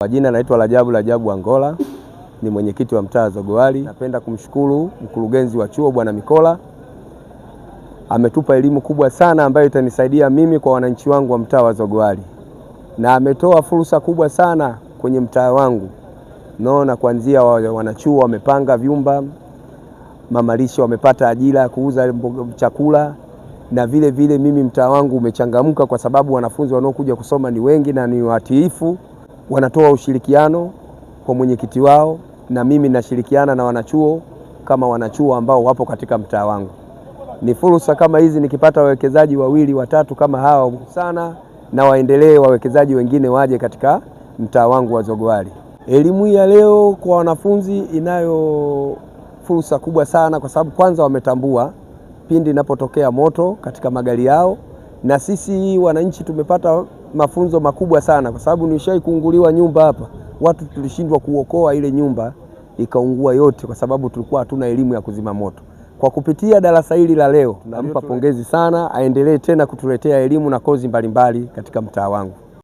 Kwa jina naitwa Rajabu Rajabu Angola, ni mwenyekiti wa mtaa Zogowali. Napenda kumshukuru mkurugenzi wa chuo Bwana Mikola, ametupa elimu kubwa sana ambayo itanisaidia mimi kwa wananchi wangu wa mtaa wa Zogowali, na ametoa fursa kubwa sana kwenye mtaa wangu. Naona kuanzia wanachuo wamepanga vyumba, mamalishe wamepata ajira ya kuuza chakula, na vile vile mimi mtaa wangu umechangamka kwa sababu wanafunzi wanaokuja kusoma ni wengi na ni watiifu, wanatoa ushirikiano kwa mwenyekiti wao, na mimi nashirikiana na wanachuo kama wanachuo ambao wapo katika mtaa wangu. Ni fursa kama hizi, nikipata wawekezaji wawili watatu kama hawa sana, na waendelee wawekezaji wengine waje katika mtaa wangu wa Zogowali. Elimu hii ya leo kwa wanafunzi inayo fursa kubwa sana, kwa sababu kwanza wametambua pindi inapotokea moto katika magari yao, na sisi wananchi tumepata mafunzo makubwa sana, kwa sababu nishai kuunguliwa nyumba hapa, watu tulishindwa kuokoa ile nyumba ikaungua yote, kwa sababu tulikuwa hatuna elimu ya kuzima moto. Kwa kupitia darasa hili la leo, nampa pongezi sana, aendelee tena kutuletea elimu na kozi mbalimbali katika mtaa wangu.